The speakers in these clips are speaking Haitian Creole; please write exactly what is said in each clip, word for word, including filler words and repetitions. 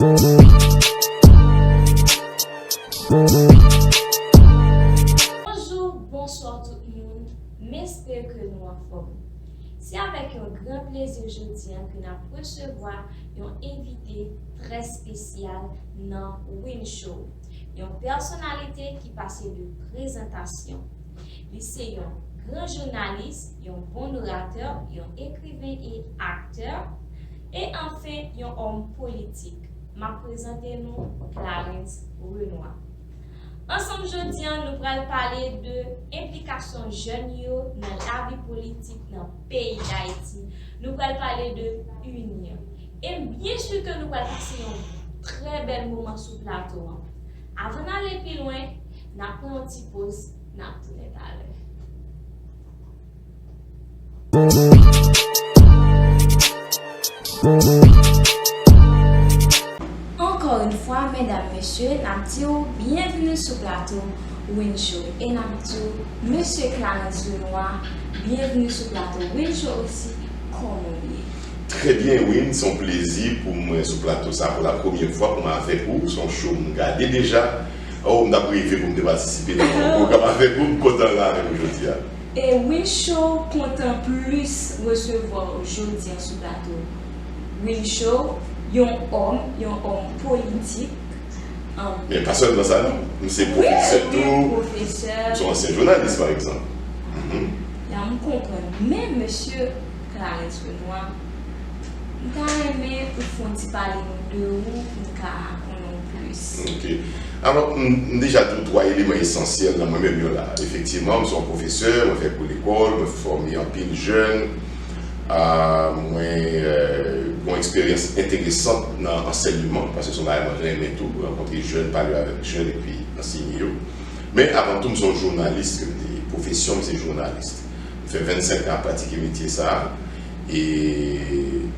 Bonjou, bonswa tout moun, m espere ke nou anfòm. Se avèk yon gran plezi jodi a ke n ap resevwa yon envite trè espesyal nan Win Show, yon pèsonalite ki pase de prezantasyon. Li se yon gran jounalis, yon bon oratè, yon ekriven e aktè, e anfen yon òm politik. M ap prezante nou Clarens Renois. Ansanm jodi a, nou pral pale de enplikasyon jèn yo nan lavi politik nan peyi Dayiti. Nou pral pale de UNIR. E byen si ke nou pral pase yon trè bèl moman sou plato a. Avan n ale pi lwen, n ap pran yon ti poz, n ap tounen talè. Ankò yon fwa, medam, mesye, n ap di w byenveni sou plato Win Show. E n ap di w, mesye Clarens Renois, byenveni sou plato Win Show osi. Kòman w ye? Trè byen, Win. Se yon plezi pou mwen sou plato sa pou la premyè fwa pou mwen avèk ou. Se yon show m gade deja. Oh, m t ap reve pou m te patisipe nan yon pwogram avèk ou. M kontan la avèk ou jodi a. E Win Show kontan plis resevwa w jodi a sou plato Win Show, yon òm, yon òm politik. An, men pa sèlman sa, non. M se pwofesè tou. Wi, pwofesè. M se yon ansyen jounalis, pa egzanp. Mhm. La, m konprann. Men, mesye Clarens Renois, m ta renmen ou fè yon ti pale nou de ou, pou n ka konnen w plis. Ok. Alò, m, m deja di w twa eleman esansyèl nan mwen menm yo la. Efektivman, m se yon pwofesè, mwen fè kou lekòl, mwen fòme anpil jèn. Ah, mwen, euh, gen yon eksperyans enteresan nan ansèyman, paske se yon bagay mwen renmen tou, rankontre jèn, pale avèk jèn, epi anseye yo. Men avan tou, m se yon jounalis ke m te ye. Pwofesyon m se jounalis. M fè vennsenk an ap pratike metye sa a. E,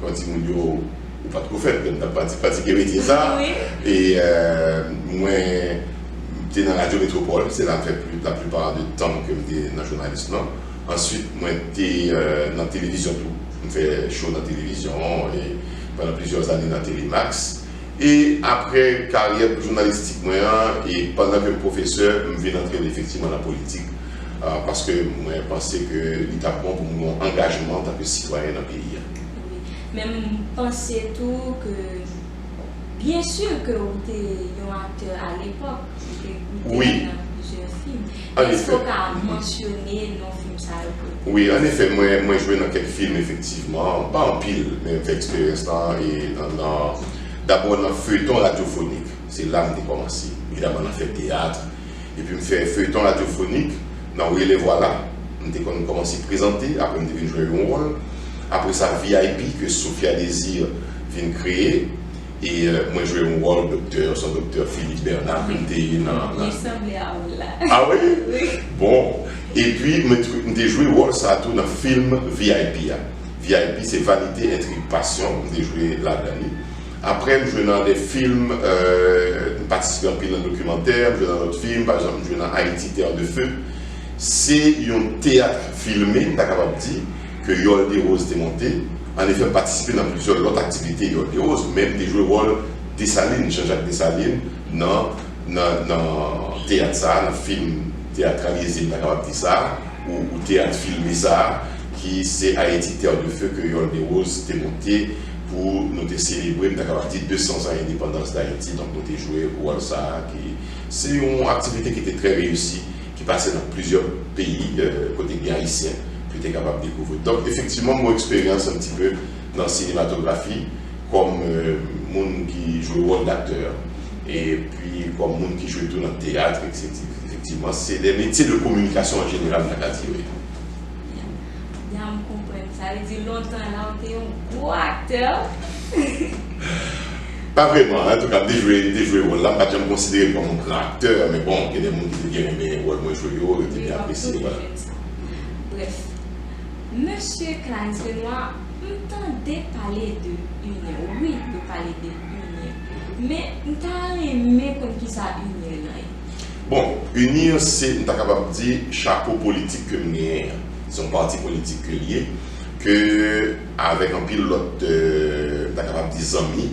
kòm di moun yo, ou pa t ko fèt, men m t ap prati-, pratike metye sa a. Wi. E, euh, mwen te nan Radyo Metwopòl, se la m fè pli, laplipa de tan ke m te nan jounalis lan. Answit, mwen te, euh, nan televizyon tou. M fè cho nan televizyon, e pandan plizyè ane nan Telemax. E apre karyè jounalistik mwen an, e pandan ke m pwofesè, m vin antre efektivman nan politik, ah, paske mwen panse ke li t ap bon pou m gen yon angajman antanke sitwayen nan peyi a. Wi. Men m panse tou ke, byen si ke ou te yon aktè alepòk, ou te, ou te nan plizyè fim. Èske w ka mansyone non fim sa yo pou nou? Wi, annefè, mwen, mwen jwe nan kèk fim, efektivman. Pa anpil, men m fè eksperyans lan e nan, nan, dabò nan feyton radyofonik. Se la m te kòmanse. Evidaman, nan fè teyat. Epi m fè feyton radyofonik nan Relève Voilà. M te konn kòmanse prezante, apre m te vin jwe yon wòl. Apre sa, V I P, ke Sophia Désir vin kreye. E, euh, mwen jwe yon wòl doktè, se yon doktè Philippe Bernard ke m te ye nan, nan... Li sanble a ou la. Ah wi? Wi. Bon. Epi, mwen t-, m te jwe wòl sa a tou nan fim V I P a. V I P, se Vanité, Intrigue, Passion, m te jwe ladan li. Apre, m jwe nan de fim, euh, m patisipe anpil nan dokimantè, m jwe nan lòt fim, pa egzanp, m jwe nan Haïti, Terre de Feu. Se yon teyat filme, m ta kapab di, ke Yole Desroses te monte. Annefè, m patisipe nan plizyè lòt aktivite Yole Desroses, men m te jwe wòl Desalin, Jean-Jacques Dessalines, nan, nan, nan teyat sa a, nan fim teyatralize, m ta kapab di sa, ou, ou teyat filme sa a, ki se Haïti, Terre de Feu, ke Yole Desroses te monte pou nou te selebre, m ta kapab di, de san zan endepandans Dayiti. Donk, nou te jwe wòl sa a, ki se yon aktivite ki te trè reyisi, ki pase nan plizyè peyi, euh, kote gen Ayisyen, pou te kapab dekouvri. Donk, efektivman, m gon eksperyans un petit peu nan sinematografi, kòm, euh, moun ki jwe wòl daktè, epi kòm moun ki jwe tou nan teyat, etsetera. Efektivman, se de metye de kominikasyon an jeneral, m ta ka di, wi. Ya, ya, m konprann. Sa vle di lontan la, ou te yon gwo aktè. Pa vrèman, antouka, m te jwe, m te jwe wòl la. M pa t janm konsidere m kòm yon gran aktè, men bon, gen de moun ki te byen renmen wòl mwen jwe yo, yo te byen apresye, vwala. Brèf, mesye Clarens Renois, m tande pale de UNIR. Wi, yo pale de UNIR. Men, m ta renmen konn kisa UNIR lan ye. Bon, UNIR, se, m ta kapab di, chapo politik ke m genyen an. Se yon pati politik ke l ye, ke avèk anpil lòt, euh, m ta kapab di zanmi,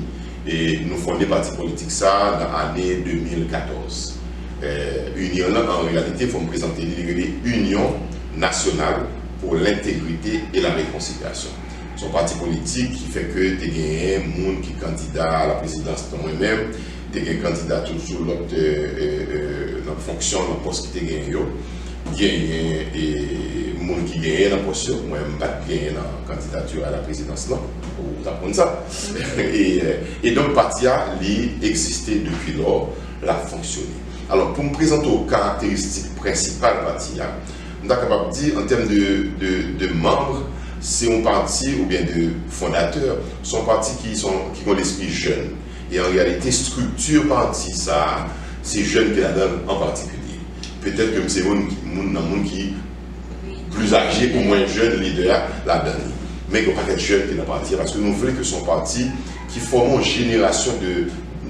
E nou fonde pati politik sa a nan ane de mil katòz. Eh, Inyon nan, an reyalite, fò m prezante li, li rele Union Nationale pour l'Intégrité et la Réconciliation. Se yon pati politik ki fè ke te genyen moun ki kandida a la prezidans, nan mwen menm, te gen kandida tou sou lòt, eh, eh, eh, nan fonksyon, nan pòs ki te genyen yo. Genyen, eh, moun ki genyen nan pòs yo. Mwen, m pa t genyen nan kandidati a la prezidans lan. Ou t ap konn sa. E, eh, e donk, pati a, li egziste depi lò, l ap fonksyone. Alò, pou m prezante w karakteristik prensipal pati a, m ta kapab di, an tèm de, de, de manm, se yon pati oubyen de fondatè, se yon pati ki, se yon, ki gen lespri jèn. E an reyalite, estrikti pati sa a, se jèn ki ladan l an patikilye. Petèt ke m se youn ki, moun nan moun ki plis aje ou mwen jèn lidè a ladan li. Men gen yon pakèt jèn ki nan pati a, paske nou vle ke se yon pati ki fòme yon jenerasyon de,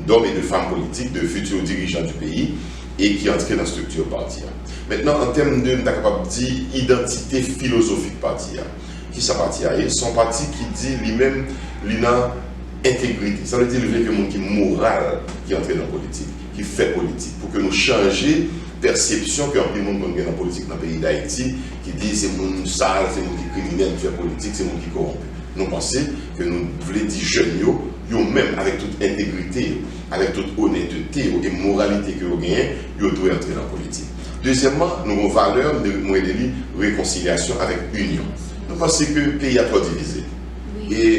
d'hommes et de femmes politiques, de futurs dirigeants du pays, e ki antre nan estrikti pati a. Mentnan, an tèm de, m ta kapab di, idantite filozofik pati a. Kisa pati a ye? Se yon pati ki di li menm, li nan entegrite. Sa vle di li vle ke moun ki moral ki antre nan politik, ki fè politik, pou ke nou chanje pèsepsyon ke anpil moun konn gen nan politik nan peyi Dayiti, ki di se moun sal, se moun ki kriminèl ki fè politik, se moun ki kowonpi. Nou panse ke nou vle di jèn yo, yo menm, avèk tout entegrite yo, avèk tout onètete yo e moralite ke yo genyen, yo dwe antre nan politik. Dezyèmman, nou gon valè, mwen rele li rekonsilyasyon avèk inyon. Nou panse ke peyi a twò divize. E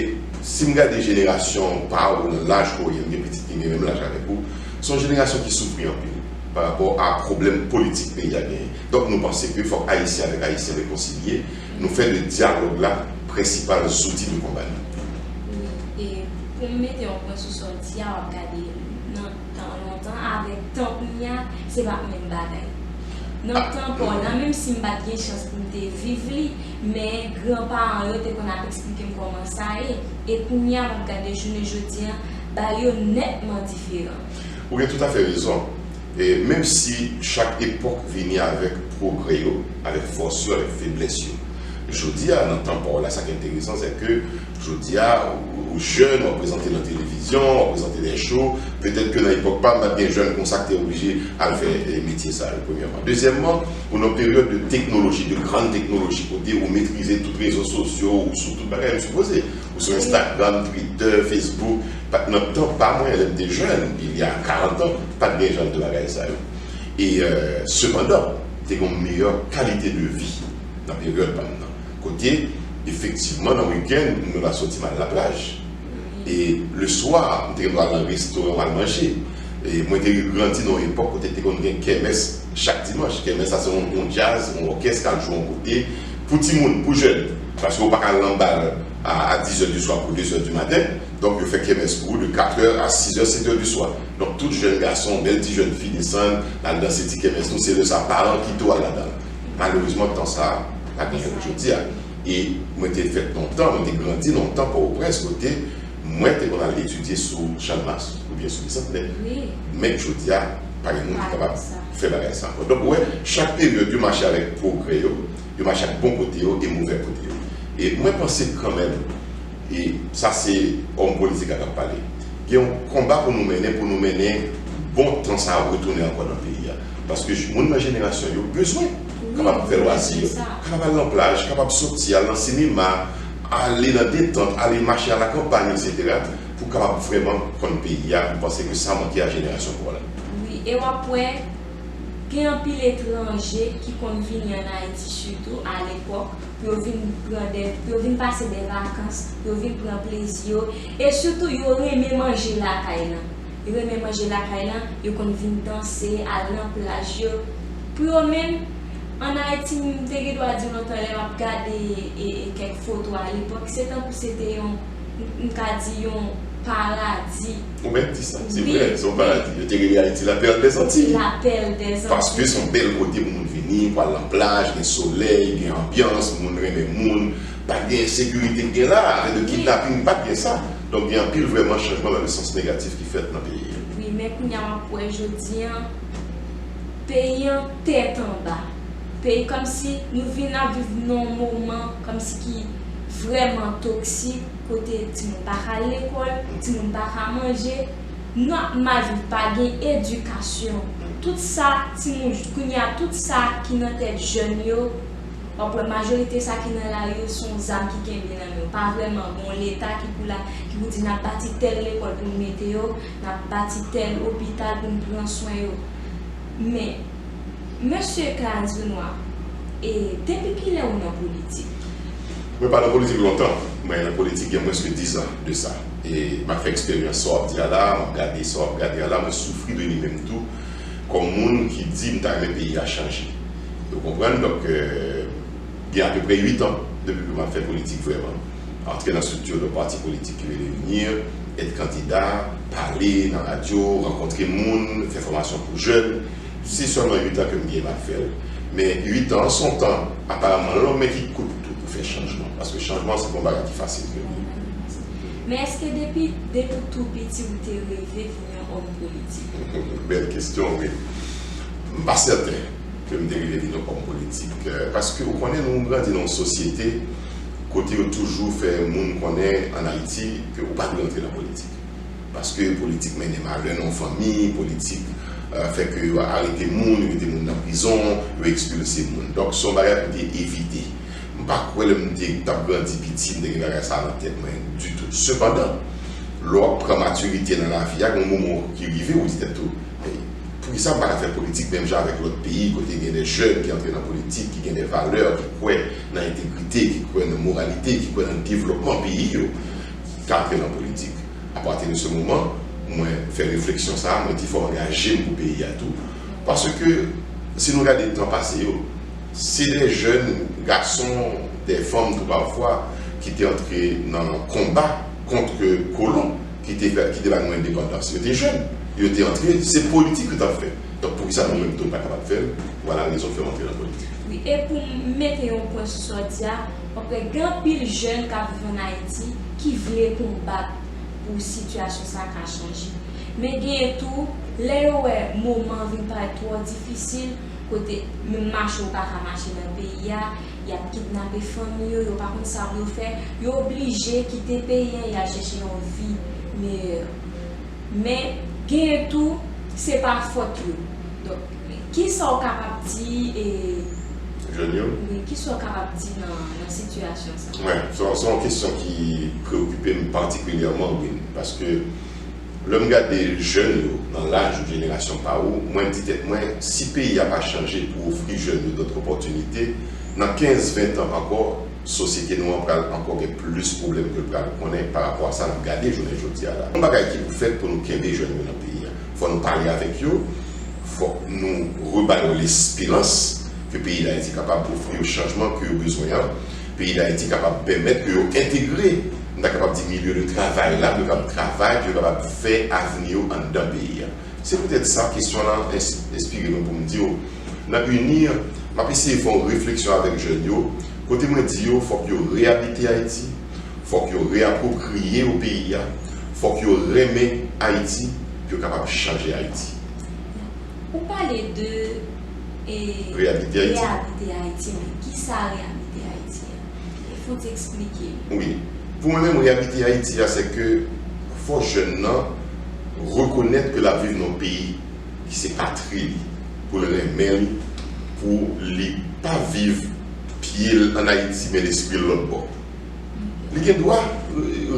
si m gade jenerasyon pa ou, nan laj ke w ye, m gen pitit ki gen menm laj avèk ou, se yon jenerasyon ki soufri anpil pa rapò a pwoblèm politik peyi a genyen. Donk, nou panse ke fòk Ayisyen avèk Ayisyen rekonsilye, nou fè de dyalòg la prensipal zouti de konba nou. Wi, e pou m mete yon pwen sou sa w di a, w ap gade nan tan lontan avèk tan kounye a, se pa menm bagay. Nan tan pa w la, menm si m pa t gen chans pou m te viv li, men granparan yo te konn ap eksplike m kòman sa ye. E kounye a, m ap gade jounen jodi a, bagay yo nètman diferan. Ou gen toutafè rezon. E menm si chak epòk vini avèk pwogrè yo, avèk fòs yo, avèk feblès yo. Jodi a, nan tan pa w la, sa ki enteresan, se ke jodi a, ou, ou jèn, w ap prezante nan televizyon, w ap prezante nan show. Petèt ke nan epòk pa m, pa t gen jèn konsa ki te oblije al fè, eh, metye sa yo, premyèman. Dezyèmman, ou nan peryòd de teknoloji, de grann teknoloji, kote ou metrize tout rezo sosyo, ou sou tout bagay, m sipoze. Ou sou Instagram, Twitter, Facebook. Pa, nan tan pa mwen, lè m te jèn, il y a quarante ans, pa t gen jan de bagay sa yo. E, euh, sepandan, te gen yon meyè kalite de vi nan peryòd pa m nan. Kote, efektivman, nan wikenn, nou ta soti m al laplaj. E leswa, m te gen dwa al nan restoran, al manje. E mwen te grandi nan yon epòk kote te konn gen kèmès chak dimanch. Kèmès la se yon, yon djaz, yon òkès k al jwe yon kote pou timoun, pou jèn. Paske ou pa ka al nan bal a, a dix heures du soir pou deux heures du matin. Donk, yo fè kèmès pou ou de quatre heures à six heures, sept heures du soir. Donk, tout jèn gason, bèl ti jèn fi desann, al danse ti kèmès nou, se lè sa paran kite w al ladan l. Malerezman, tan sa a pa genyen pou jodi a. E mwen te fèt nan yon tan, mwen te grandi nan yon tan Pòtoprens kote mwen te konn al etidye sou Channmas oubyen sou Bisantnè. Men jodi a, pa gen moun ki kapab fè bagay sa ankò. Donk, ou wè, chak peryòd yo mache avèk pwogrè yo, yo mache ak bon kote yo e movè kote yo. E mwen panse kanmenm, e sa se òm politik la k ap pale, gen yon konba pou nou mennen, pou nou mennen bon tan sa a retounen ankò nan peyi a. Paske moun nan jenerasyon yo bezwen kapab fè lwazi yo, kapab al nan plaj, kapab soti, al nan sinema, ale nan detant, ale mache a la kanpay, etsetera, pou kapab vrèman konn peyi a. M panse ke sa manke a jenerasyon pa w la. Wi, e w ap wè, gen anpil etranje ki konn vini ann Ayiti, sitou alepòk, pou yo vin pran de, pou yo vin pase de vakans, pou yo vin pran plezi yo. E sitou, yo renmen manje lakay lan. Yo renmen manje lakay lan, yo konn vin danse, al nan plaj yo. Pou yo menm, ann Ayiti, m te gen dwa di w lontan lè m ap gade, e, e, kèk foto alepòk, se tankou se te yon, m, m ka di yon paradi. Ou mèt di sa, se vre, se yon paradi. Yo te rele Ayiti la perle des Antilles. La perle des Antilles. Paske se yon bèl kote pou moun vini, pou al nan plaj, gen solèy, gen anbyans, moun renmen moun, pa t gen ensekirite k gen la, avèk de kidnaping, pa t gen sa. Donk, gen anpil vrèman chanjman nan le sans negatif ki fèt nan peyi a. Wi, men kounye a w ap wè jodi a, peyi an tèt anba. Peyi kòmsi nou vin ap viv nan yon moman kòmsi ki vrèman toksik. kote timoun pa ka al lekòl, timoun pa ka manje, nou ap mal viv, pa gen edikasyon. Tout sa, timoun, kounye a, tout sa ki nan tèt jèn yo, w ap wè majorite sa ki nan lari yo se yon zam ki kenbe nan men yo. Pa vrèman gen yon leta ki pou la, ki pou di n ap bati tèl lekòl pou n mete yo, n ap bati tèl opital pou n pran swen yo. Men, Mesye Clarens Benoît, e depi kilè ou nan politik? Mwen pa nan politik lontan. Mwen nan politik gen mwens ke diz an de sa. E m ap fè eksperyans sa w ap di a la, m ap gade sa w ap gade a la, mwen soufri de li menm tou, kòm moun ki di m ta renmen peyi a chanje. Ou konprann? Donk, euh, gen apeprè uit an depi ke m ap fè politik vrèman. Antre nan estrikti de pati politik ki rele UNIR, èt kandida, pale nan radyo, rankontre moun, fè fòmasyon pou jèn. Se sèlman uit an ke m gen m ap fè l. Men uit an se yon tan aparamman long, men ki kout tou pou fè chanjman. Paske chanjman se pa yon bagay ki fasil ke li ye. Men èske depi, depi w tou piti ou te reve vin yon òm politik? Bèl kesyon, wi. M pa sèten ke m te reve vin yon òm politik. Paske ou konnen nou grandi nan yon sosyete kote yo toujou fè moun konnen ann Ayiti ke ou pa dwe antre nan politik. Paske politik mennen malè nan yon fanmi, politik fè ke yo arete moun, yo mete moun nan prizon, yo ekspilse moun. Donk se yon bagay pou te evite. M pa kwè lè m te t ap grandi piti, m te gen bagay sa a nan tèt mwen ditou. Sepandan, lè w ap pran matirite nan lavi a, gen yon moman ki rive, ou di tèt ou, poukisa m pa ka fè politik menm jan avèk lòt peyi kote gen de jèn ki antre nan politik, ki gen de valè, ki kwè nan entegrite, ki kwè nan moralite, ki kwè nan devlòpman peyi yo, ki ka antre nan politik? Apati de se moman, mwen fè refleksyon sa a, mwen di fò m angaje m pou peyi a tou. Paske si nou gade tan pase yo, se de jèn gason, de fanm tou pafwa ki te antre nan konba kont kolon ki te fè, ki te ba nou endepandans. Yo te jèn, yo te antre, se politik yo t ap fè. Donk poukisa nou menm tou n pa kapab fè l? Vwala rezon k fè m antre nan politik. Wi, e pou m mete yon pwen sou sa w di a, w ap wè gen anpil jèn k ap viv ann Ayiti ki vle konbat pou sitiyasyon sa a ka chanje. Men genyen tou, lè yo wè moman an vin parèt twò difisil, kote menm mache yo pa ka mache nan peyi a, y ap kidnape fanmi yo, yo pa konn sa pou yo fè, yo oblije kite peyi an, y al chèche yon vi meyè. Men, genyen tou, se pa fòt yo. Donk, kisa w kapab di e. Jèn yo? Wi, kisa w kapab di nan, nan sitiyasyon sa a? Wi, se, se yon kesyon ki preokipe m patikilyèman, Brune, paske lè m gade jèn yo, nan laj ou jenerasyon pa ou, mwen di tèt mwen, si peyi a pa chanje pou ofri jèn yo dòt opòtinite, nan kenz, ven tan ankò, sosyete nou an pral ankò gen plis pwoblèm ke l pral konnen pa rapò a sa n ap gade jounen jodi a la. Yon bagay ki pou fèt pou nou kenbe jèn yo nan peyi a. Fò nou pale avèk yo, fòk nou reba yo lesperans ke peyi Dayiti kapab ofri yo chanjman ke yo bezwen an, peyi Dayiti kapab pèmèt ke yo entegre, m ta kapab di milye de travay la, pou yo kapab travay, pou yo kapab fè avni yo anndan peyi a. Se poutèt sa kesyon lan enspire mwen pou m di w, nan UNIR, m ap eseye fè yon refleksyon avèk jèn yo, kote mwen di yo fòk yo reyabite Ayiti, fòk yo reyapwopriye yo peyi a, fòk yo renmen Ayiti pou yo kapab chanje Ayiti. Ou pale de e, reyabite Ayiti. Reyabite Ayiti, men kisa reyabite Ayiti a? Fò w te eksplike. Wi. Pou mwen menm, reyabite Ayiti a, se ke fò jèn nan rekonèt ke l ap viv nan yon peyi ki se patri li, pou l renmen li, pou li pa viv pye l ann Ayiti, men lespri l lòt bò. Li gen dwa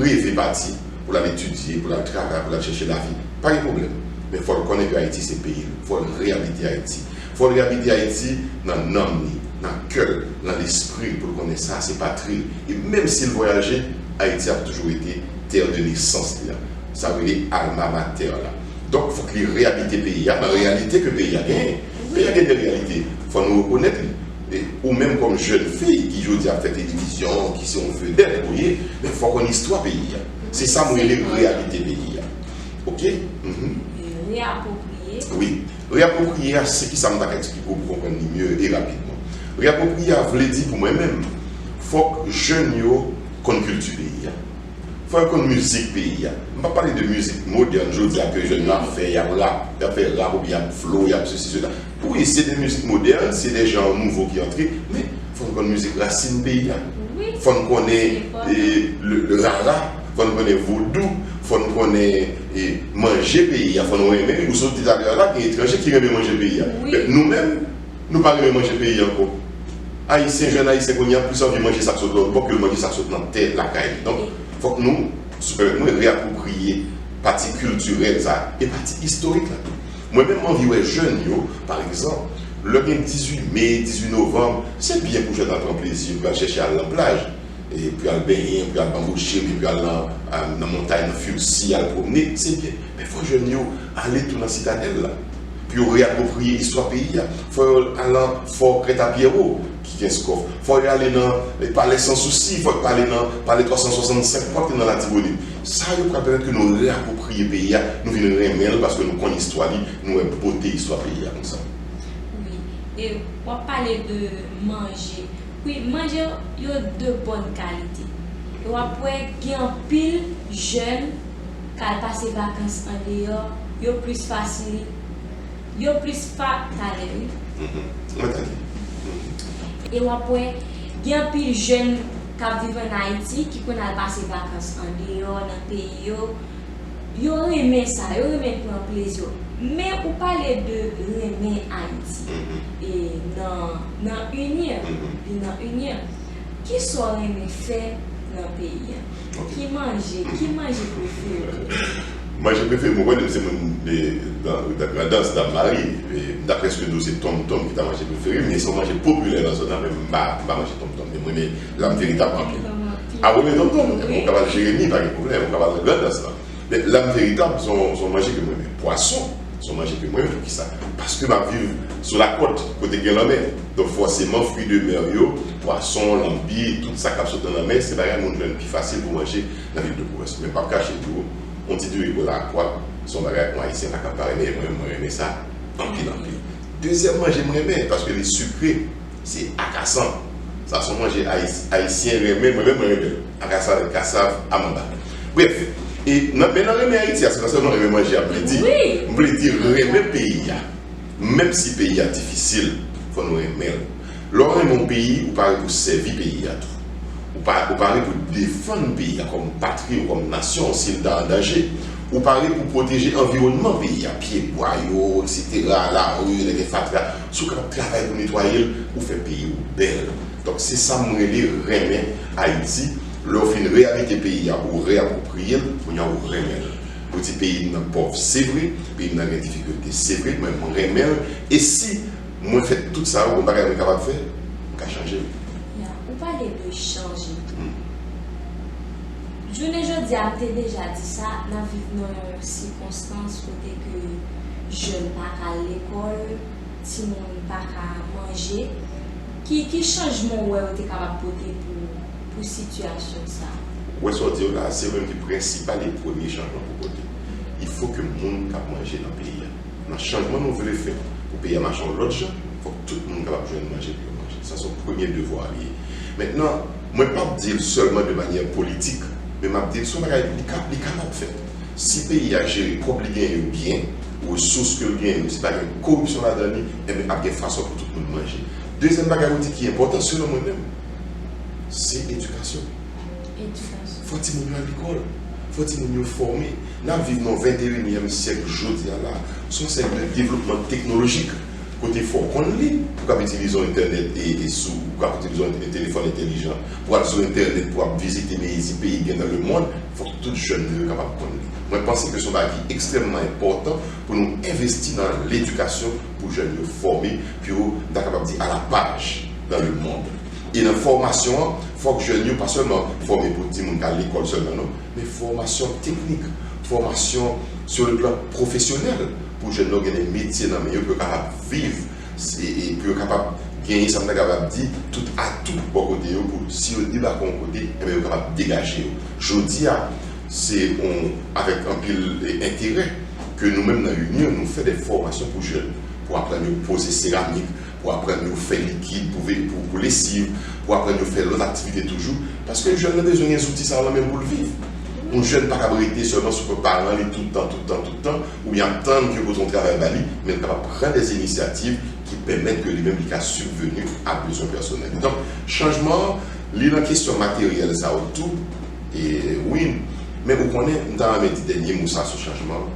reve pati pou l al etidye, pou l al travay, pou l al chèche lavi. Pa gen pwoblèm. Men fò l konnen ke Ayiti se peyi l. Fò l reyabite Ayiti. Fò l reyabite Ayiti nan nanm li, nan kè l, nan lespri l, pou l konnen sa se patri l. E menm si l vwayaje, Ayiti ap toujou rete terre de naissance li an. Sa yo rele alma mater la. Donk, fòk li reyabite peyi a nan reyalite ke peyi a genyen. Peyi a gen de reyalite. Fò nou rekonèt li. E ou menm kòm jèn fi ki jodi a ap fè televizyon, ki se yon vedèt ou ye, men fò w konn istwa peyi a. Se sa m rele reyalite peyi a. Oke? Mhm. Reyapwopriye. Wi. Reyapwopriye a, se kisa m ta ka eksplike w pou w konprann li mye e rapidman. Reyapwopriye a vle di pou mwen menm, fòk jèn yo konn kilti peyi a. Fò yo konn mizik peyi a. M p ap pale de mizik modèn jodi a ke jèn yo ap fè, y ap rap, y ap fè rap oubyen y ap flow, y ap sesi, sela. Wi, se de mizik modèn, se de jan nouvo ki antre, men fò nou konn mizik rasin peyi a. Wi. Fò n konnen e, le, le rara, fò n konnen vodou, fò n konnen e, manje peyi a, fò n renmen li. Ou sot di talè a la, gen etranje ki renmen manje peyi a. Men nou menm, nou pa renmen manje peyi a ankò. Ayisyen, jèn ayisyen kounye a plis anvi manje sa k sot lòt bò ke l manje sa k sot nan tè lakay li. Donk, fòk nou, si w pèmèt mwen, reyapwopriye pati kiltirèl sa a e pati istorik la tou. Mwen menm, m anvi wè jèn yo, pa egzanp, lè gen dizuit me, dizuit novanm, se byen pou jèn al pran plezi, pou al chèche al nan plaj, e pou al benyen, pou al banboche, epi pou al nan, a, nan montay, nan Fursi, al pwomne, se byen. Men fò jèn yo ale tou nan Sitadèl la, pou yo reyapwopriye istwa peyi a. Fò yo al nan Fò Krèt a Pyèwo, ki Kenskòf. Fò yo ale nan e, Palè Sansousi, fò yo ale nan Palè twa san swasannsenk, pòt nan Latibonit. Sa yo pral pèmèt ke nou reyapwopriye peyi a, nou vin renmen l paske nou konn istwa li, nou wè bote istwa peyi a konsa. Wi. E w ap pale de manje. Wi, manje yo de bòn kalite. E w ap wè gen anpil jèn k al pase vakans andeyò, yo plis fasil, yo plis fa-, talè, wi. Mhm. Mwen tande. Mhm. E w ap wè, gen anpil jèn k ap viv ann Ayiti ki konn al pase vakans andeyò, nan peyi yo. Yo renmen sa, yo renmen pran plezi yo. Men ou pale de renmen Ayiti. Mhm. E nan, nan inyen, mhm, li nan inyen. Kisa w renmen fè nan peyi a? Ok. Ki manje, ki manje prefere w? Manje prefere m, ou konnen m se moun de, de, de Grandans, Dam Mari. E m ta prèske di w se tonmtonm ki ta manje prefere m, men se yon manje popilè nan zòn nan, men m pa, m pa manje tonmtonm. Men m renmen Lam Veritab anpil. A, ou renmen tonmtonm? Ebyen, ou ka al Jeremi, pa gen pwoblèm, ou ka al nan Grandans lan. Men Lam Veritab, se yon, se yon manje ke m renmen. Pwason, se yon manje ke m renmen. Poukisa? Paske m ap viv sou lakòt, kote gen lanmè. Donk, fòseman, fwi de mè yo, pwason, lanbi, tout sa k ap sot nan lanmè, se bagay moun jwenn pi fasil pou manje nan vil de pwovens. Men m p ap kache di w, yon ti diri kola ak pwa, se yon bagay yon Ayisyen pa ka pa renmen, e mwen menm, mwen renmen sa anpil, anpil. Dezyèm manje m renmen, paske li sikre, se akasan. Sa se yon manje Ayis-, Ayisyen renmen, mwen menm mwen renmen l. Akasan avèk kasav, amanda. Brèf, e nan, men nan renmen Ayiti a, se pa sèlman renmen manje a m vle di. Wi. M vle di renmen peyi a. Menm si peyi a difisil, fò nou renmen l. Lè w renmen yon peyi, ou pare pou sèvi peyi a tou. Ou pa, ou pare pou defann peyi a kòm patri ou kòm nasyon si l ta an danje. Ou pare pou pwoteje anviwònman peyi a, pyebwa yo, etsetera, lari, lè gen fatra. Si w kapab travay pou netwaye l, ou fè peyi w bèl. Donk, se sa m rele renmen Ayiti. Lè w fin reyabite peyi a, ou reyapwopriye l, kounye a ou renmen l. Ou di peyi m nan pòv, se vre, peyi m nan gen difikilte, se vre, men mwen renmen l. E si mwen fè tout sa yo, gon bagay mwen kapab fè, m ka chanje l. Ya, ou pale de chanje tou. Hmm. Jounen jodi a, m te deja di sa, n ap viv nan yon sikonstans kote ke jèn pa ka al lekòl, timoun pa ka manje. Ki, ki chanjman w wè yo te kapab pote pou, pou sitiyasyon sa a? Ou wè sa w di yo la, se yo menm ki prensipal e premye chanjman pou pote. Il faut que moun k ap manje nan peyi a. Nan chanjman nou vle fè pou peyi a mache yon lòt jan, fòk tout moun kapab jwenn manje pou yo manje. Sa se yon premye devwa li ye. Mentnan, mwen p ap di l sèlman de manyè politik, men m ap di l se yon bagay li ka, li kapab fèt. Si peyi a jere kòb li genyen yo byen, resous ke l genyen yo, si pa gen koripsyon ladan li, enben ap gen fason pou tout moun manje. Dezyèm bagay ou di ki enpòtan, selon mwen menm, se edikasyon. Edikasyon. Fò timoun yo al lekòl. Fò timoun yo fòme. N ap viv nan venteyinyèm syèk jodi a la. Se yon syèk de devlopman teknolojik. Kote fò w konn li, pou w kab itilize yon entènèt e, e sou, ou kab itilize yon telefòn entèlijan. Pou w al sou entènèt, pou w ap vizite mezi peyi gen nan lemond, fòk tout jèn nou yo kapab konn li. Mwen panse ke se yon bagay ki ekstrèmman enpòtan pou nou envesti nan ledikasyon pou jèn yo fòme, pou yo ta kapab di à la page dans le monde. E nan fòmasyon an, fòk jèn yo pa sèlman fòme pou timoun k al lekòl sèlman non, men fòmasyon teknik, fòmasyon sur le plan professionnel, pou jèn yo gen de metye nan men yo, pou yo kapab viv, e, e pou yo kapab genyen sa m ta kapab di, tout atou bò kote yo, pou si yo debake yon kote, enben yo kapab degaje yo. Jodi a, se yon, avèk anpil, e, enterè ke nou menm nan Union, nou fè de fòmasyon pou jèn, pou aprann yo poze seramik, pou aprann yo fè likid, pou ve-, pou, pou lesiv, pou aprann yo fè lòt aktivite toujou. Paske jèn nan bezwen gen zouti sa yo nan men l pou l viv. Yon jèn pa kab rete sèlman sou kont paran li tout tan, tout tan, tout tan, oubyen ap tann ke yo pote yon travay ba li, men l kapab pran de inisyativ ki pèmèt ke li menm li ka sibveni a bezwen pèsonèl li. Donk, chanjman an, Li nan kesyon materyèl sa yo tou, e, wi, men ou konnen, m ta renmen di dènye mo sa sou chanjman,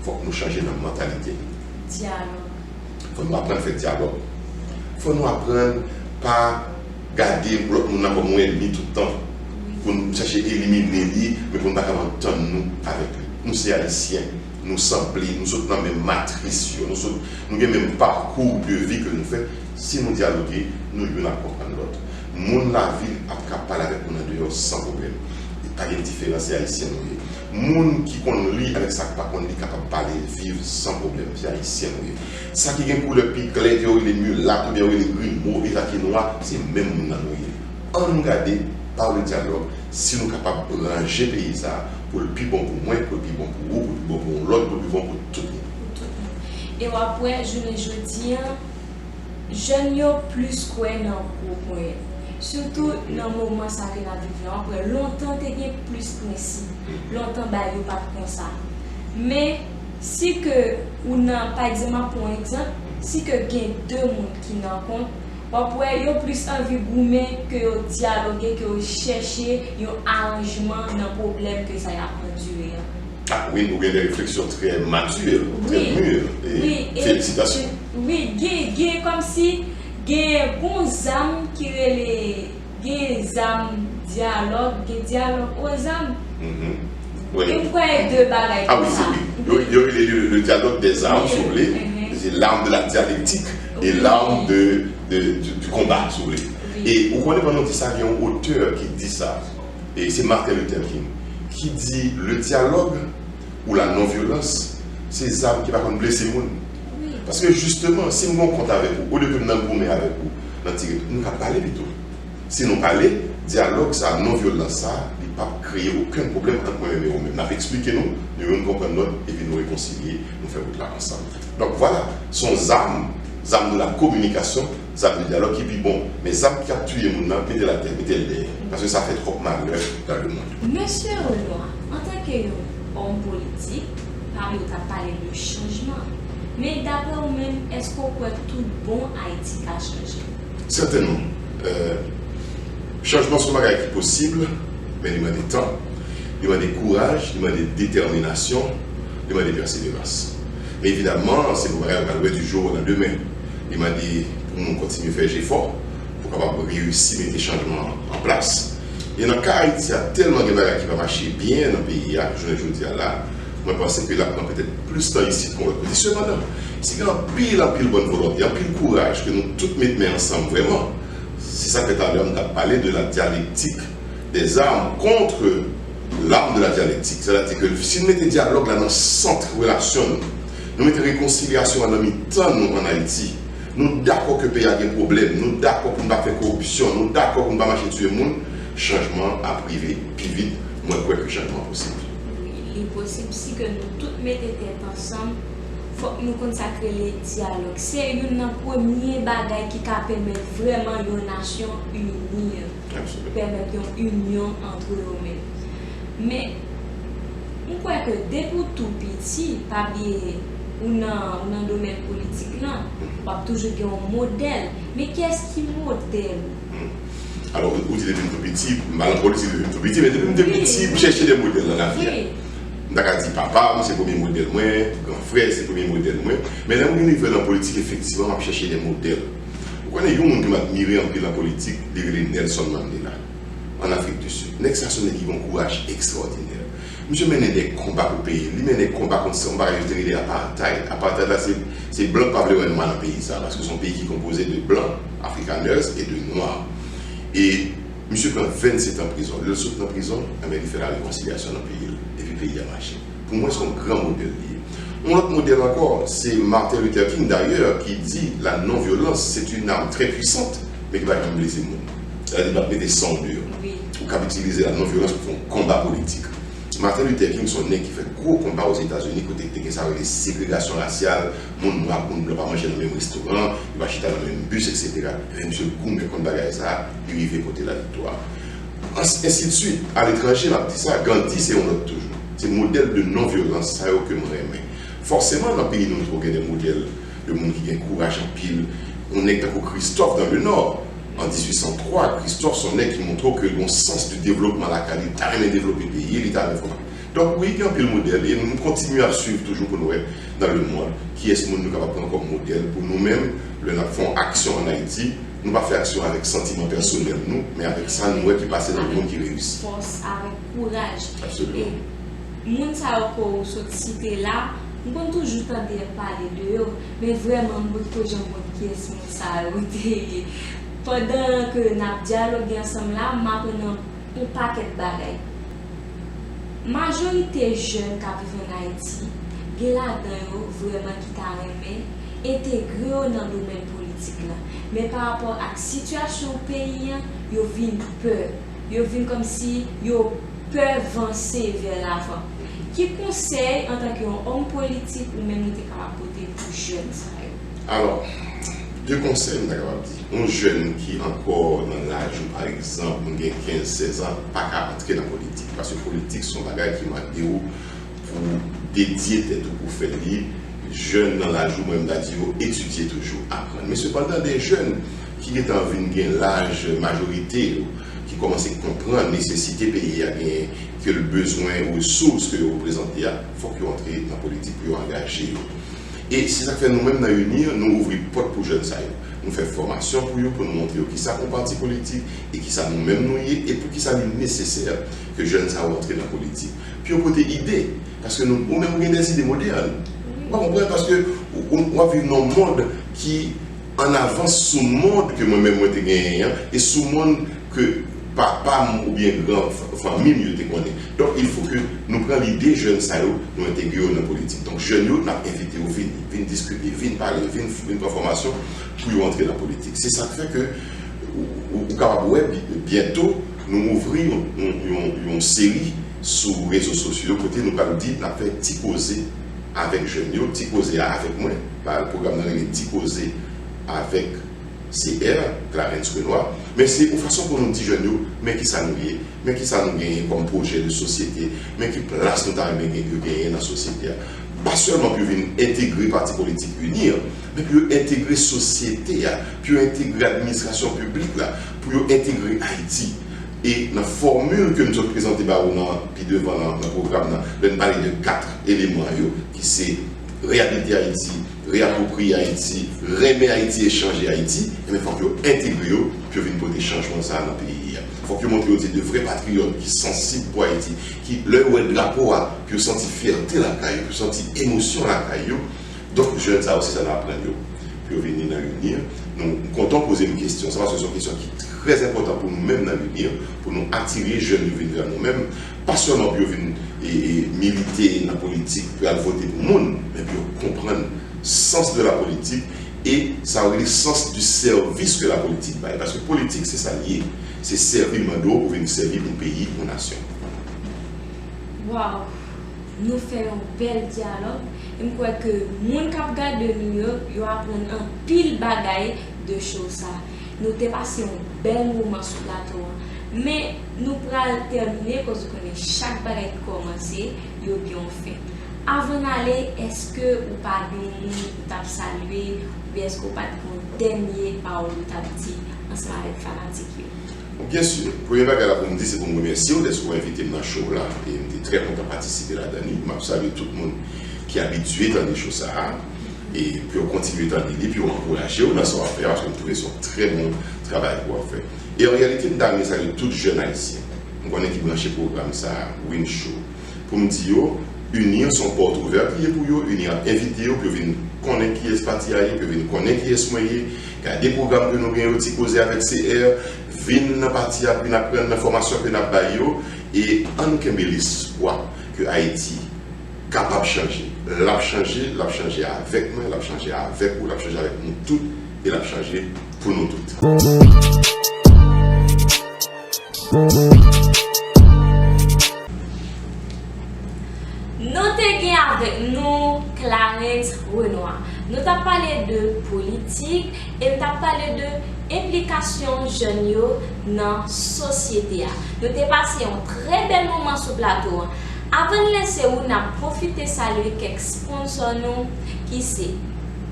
fòk nou chanje nan mantalite nou. Dyalòg. Fò nou aprann fè dyalòg. Fò nou aprann pa gade lòt moun nan kòm yon ènmi tout tan, pou n chache elimine li, men pou n pa kapab tann nou avèk li. Nou se Ayisyen, nou sanble, nou sot nan menm matris yo, nou sot, nou gen menm pakou de vi ke nou fè. Si nou dyaloge, nou youn ap konprann lòt. Moun lavil ap ka pale avèk moun andeyò san pwoblèm. E pa gen diferans, se Ayisyen nou ye. Moun ki konn li avèk sa k pa konn li kapab pale, viv san pwoblèm, se Ayisyen nou ye. Sa ki gen koulè pi klè, ke yo rele milat oubyen yo rele grimo, e sa ki nwa, se menm moun nan nou ye. Ann nou gade, pa le dyalòg, si nou kapab ranje peyi sa a, pou l pi bon pou mwen, pou l pi bon pou ou, pou l pi bon pou yon lòt, pou l pi bon pou tout moun. Pou tout moun. E w ap wè, jounen jodi a, jèn yo plis kwè nan gwo ponyèt. Sitou nan moman sa ke n ap viv la, w ap wè lontan te gen plis prensip. Lontan bagay yo pa t konsa. Men, si ke ou nan, pa egzanp, m ap pran yon egzanp, si ke gen de moun ki nan kont, w ap wè yo plis anvi goumen ke yo dyaloge, ke yo chèche yon aranjman nan pwoblèm ke sa y ap andire a. Ah, wi, ou gen de refleksyon trè matir, trè mûr. E felisitasyon. Wi, gen, gen kòmsi gen gon zam ki rele, gen zam dyalòg, gen dyalòg o zam. Mhm. Wi. E m kwè de bagay konsa. Ah wi, se wi. Yo, yo rele le, le dialogue des armes, si vous voulez. Mhm. C'est l'arme de la dialectique et l'arme de, de, du, du combat, si vous voulez. Wi. E ou konnen pandan w di sa, gen yon otè ki di sa. E se Martin Luther King ki di, le dialogue ou la non-violence, se zam ki pa konn blese moun. Wi. Paske jisteman, si m gen yon kont avèk ou, olye ke m nan goumen avèk ou, nan tire, nou ka pale pito. Si nou pale, dyalòg sa, non-vyolans sa, li p ap kreye okenn pwoblèm ant mwen menm e ou menm. N ap eksplike nou, nou youn konprann lòt, epi nou rekonsilye, nou fè wout la ansanm. Donk, vwala, se yon zam, zam de la communication, zam de dyalòg ki pi bon. Men zam ki ap tiye moun nan, mete l atè, mete l dèyè. Paske sa fè twòp malè dans le monde. Mesye Renois, antanke yon òm politik, pami w t ap pale de chanjman. Men daprè w menm, èske w kwè tout bon Ayiti ka chanje? Sètènman. Euh, chanjman se yon bagay ki posib, men li mande tan, li mande kouraj, li mande detèminasyon, li mande pèseverans. Men evidamman, se yon bagay ou pral wè du jour au lendemain. Li mande pou moun kontinye fè jefò pou kapab reyisi mete chanjman an plas. E nan ka Ayiti a, tèlman gen bagay ki pa mache byen nan peyi a, jounen jodi a la, mwen panse ke l ap pran petèt plis tan isit ke yon lòt kote. Sepandan, si gen anpil, anpil bòn volonte, anpil kouraj, ke nou tout met men ansanm vrèman, se sa k fè talè a m t ap pale de la dialectique des armes contre l'arme de la dialectique. Sètadi ke si n mete dyalòg la nan sant relasyon nou, nou mete rekonsilyasyon an nan mitan nou ann Ayiti, nou dakò ke peyi a gen pwoblèm, nou dakò pou n pa fè koripsyon, nou dakò pou n pa mache tiye moun, chanjman an ap rive pi vit, mwen kwè ke chanjman an posib. Wi, li posib si ke nou tout mete tèt ansanm, fòk nou konn sa k rele dyalòg. Se youn nan premye bagay ki ka pèmèt vrèman yon nasyon ini. Absolument. Pèmèt yon inyon antre yo menm. Men, m kwè ke depi w tou piti, pa bliye, ou nan, ou nan domèn politik lan, w ap toujou gen yon modèl. Men kiyès ki modèl ou? Hmm. Alò, ou, ou di depi m tou piti, m pa nan politik depi m tou piti, men depi m te piti, m chèche de modèl nan lavi a. Wi. M ta ka di papa m se premye modèl mwen, gran frè se premye modèl mwen, men lè m rive nan politik, efektivman, m ap chèche de modèl. Ou konnen yon moun ke m admire anpil nan politik, li rele Nelson Mandela, ann Afrik di Sid. Nèg sa se yon nèg ki gen yon kouraj ekstraòdinè. Misye mennen de konba pou peyi l. Li mennen konba kont yon bagay yo te rele apartheid. Apartheid la, se, se blan k pa vle wè nwa nan peyi sa, paske se yon peyi ki konpoze de blan, Afrikaners, e de nwa. E misye pran vennsetan prizon. Lè l sot nan prizon, enben, li fè la rekonsilyasyon nan peyi l, epi peyi a mache. Pou mwen, se yon gran modèl li ye. Yon lòt modèl ankò, se Martin Luther King, dayè, ki di la non-violence, c'est une arme très puissante, men ki pa janm blese moun. Sètadi, li p ap mete san w deyò. Wi. Ou kab itilize la non-violence pou fè yon konba politik. Martin Luther King se yon nèg ki fè gwo konba Ozetazini, kote te gen sa yo rele segregasyon rasyal, moun nwa ak moun blan pa manje nan menm restoran, yo pa chita nan menm bis, etsetera. Ebyen, misye goumen kont bagay sa a, li rive pote laviktwa. Ans-, ensidswit, aletranje, m ap di sa, Gandhi se yon lòt toujou. Se modèl de non-vyolans sa yo ke m renmen. Fòseman, nan peyi nou, nou gen de modèl de moun ki gen kouraj anpil. Yon nèg tankou Christophe dans le Nord, An dizuit san twa, Christophe se yon nèg ki montre w ke l gen yon sans de devlopman lakay li, li ta renmen devlope peyi, li ta renmen fè. Donk wi, gen anpil modèl e nou kontinye ap swiv toujou pou nou wè dans le monde kiyès moun nou kapab pran kòm modèl pou nou menm, lè n ap fè yon aksyon ann Ayiti, nou pa fè aksyon avèk santiman pèsonèl nou, men avèk sa nou wè ki pase nan lemonn ki reyisi. Fòs, avèk kouraj. Absoliman. E moun sa yo ke w sot site la, m konn toujou tande yo ap pale de yo, men vrèman m potko janm konn kiyès moun sa yo te ye. Pandan ke n ap dyaloge ansanm la, m aprann yon pakèt bagay. Majorite jèn k ap viv ann Ayiti, gen ladan yo vrèman ki ta renmen entegre yo nan domèn politik la. Men pa rapò ak sitiyasyon peyi an, yo vin pè. Yo vin kòmsi yo pè vanse vè lavan. Ki konsèy, antanke yon òm politik, ou menm ou te kapab pote pou jèn sa yo? Alò, de konsèy m ta kapab di. Yon jèn ki ankò nan laj ou, pa egzanp, moun gen kenz, sèz an, pa ka antre nan politik. Paske politik se yon bagay ki mande w pou w dedye tèt ou pou w fè li. Jèn nan laj ou, mwen m ta di yo, etidye toujou, aprann. Men sepandan, de jèn ki gentan vin gen laj majorite yo, ki kòmanse konprann nesesite peyi a genyen, ke l bezwen resous ke yo reprezante a, fòk yo antre nan politik pou yo angaje yo. E se sa k fè nou menm nan UNIR, nou ouvri pòt pou jèn sa yo. Nou fè fòmasyon pou yo, pou nou montre yo kisa yon pati politik, e kisa nou menm nou ye, e poukisa li nesesè ke jèn sa yo antre nan politik. Pou yo pote ide, paske nou, ou menm ou gen des idées modernes. Ou pa konprann, paske ou, ou, w ap viv nan yon mond ki an avans sou mond ke mwen menm mwen te genyen an, e sou mond ke papa m oubyen gran f-, fanmi m yo te konnen. Donk, il faut que nou pran lide jèn sa yo, nou entegre yo nan politik. Donk, jèn yo, n ap envite yo vini, vin diskite, vin pale, vin, vin pran fòmasyon pou yo antre nan politik. Se sa k fè ke ou, ou, ou kapab wè bi-, byento, nou ouvri yon, yon, yon, yon seri sou rezo sosyo yo kote nou pral di n ap fè ti koze avèk jèn yo, ti koze a avèk mwen. Ba, pwogram nan rele Ti Koze avèk C R, Clarens Renois. Men se yon fason pou nou di jèn yo, men kisa nou ye, men kisa nou genyen kòm pwojè de sosyete, men ki plas nou ta renmen gen, yo genyen nan sosyete a. Pa sèlman pou yo vin entegre pati politik UNIR, men pou yo entegre sosyete a, pou yo entegre administrasyon piblik la, pou yo entegre Ayiti. E nan fòmil ke m sot prezante ba ou nan, pi devan nan, nan pwogram nan, lè n pale de kat eleman yo, ki se reyabilite Ayiti, reyapwopriye Ayiti, renmen Ayiti e chanje Ayiti, enben fòk yo entegre yo pou yo vin pote chanjman sa a nan peyi a. Fòk yo montre yo se de vrè patriyòt ki sansib pou Ayiti, ki lè yo wè drapo a, pou yo santi fyète lakay yo, pou yo santi emosyon lakay yo. Donk, jèn sa yo, se sa n ap aprann yo. Pou yo vini nan UNIR, nou, m kontan w poze m kesyon sa, paske se yon kesyon ki trè enpòtan pou nou menm nan UNIR, pou nou atire jèn yo vin vè nou menm, pa sèlman pou yo vin e, e, milite nan politik, pou y al vote pou moun, men pou yo konprann sens de la politique e sa yo rele sens du service que la politique bay. Paske politik, se sa l ye. Se sèvi l mande w pou vin sèvi yon peyi, yon nasyon. Waw! Nou fè yon bèl dyalòg, e m kwè ke moun k ap gade nou yo, yo aprann anpil bagay de show sa. Nou te pase yon bèl moman sou plato an, men nou pral tèmine, koz ou konnen chak bagay ki kòmanse, yo gen yon fen. Avan n ale, èske ou pa gen yon moun ou t ap salye, oubyen èske ou pa t gen yon dènye pawòl ou t ap di ansanm avèk fanatik yo? Byen si. Premye bagay la pou m di, se pou m remèsye w dèske w envite m nan show la, e m te trè kontan patisipe ladan li. M ap salye tout moun ki abitye tande show sa a, e pou yo kontinye tande li, pou yo ankouraje w nan sa w ap fè a, paske m twouve se yon trè bon travay ke w ap fè. E an reyalite, m ta renmen salye tout jèn ayisyen m konnen ki branche pwogram sa a, Win Show, pou m di yo, UNIR se yon pòt ouvè li ye pou yo, UNIR ap envite yo pou yo vin konnen kiyès pati a ye, pou yo vin konnen kiyès mwen ye, gade pwogram ke nou gen yo, Ti Koze avèk C R, vin nan pati a pou vin aprann nan fòmasyon ke n ap bay yo, e ann nou kenbe lespwa ke Ayiti kapab chanje. L ap chanje, l ap chanje avèk mwen, l ap chanje avèk ou, l ap chanje avèk nou tout, e l ap chanje pou nou tout. Nou te gen avèk nou Clarens Renois. Nou t ap pale de politik e n t ap pale de enplikasyon jèn yo nan sosyete a. Nou te pase yon trè bèl moman sou plato an. Avan n lese ou, n ap pwofite salye kèk sponsò nou ki se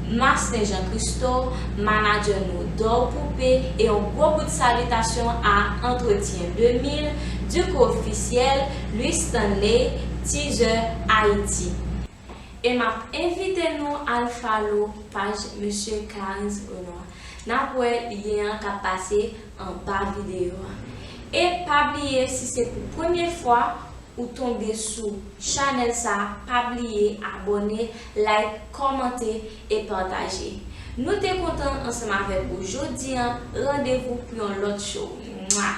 Marcelin Jean Christo, manadjè nou Dor Poupée, e yon gwo bout salitasyon a Entretien de mil, Duc Officiel, Louis Stanley, Teaser Haïti. E m ap envite nou al follow paj Mesye Carins Renois. N ap wè lyen an k ap pase anba videyo a. E pa bliye, si se pou premye fwa ou tonbe sou chanèl sa a, pa bliye abòne, like, kòmante e pataje. Nou te kontan ansanm avèk ou jodi a. Randevou pou yon lòt show. Mwa!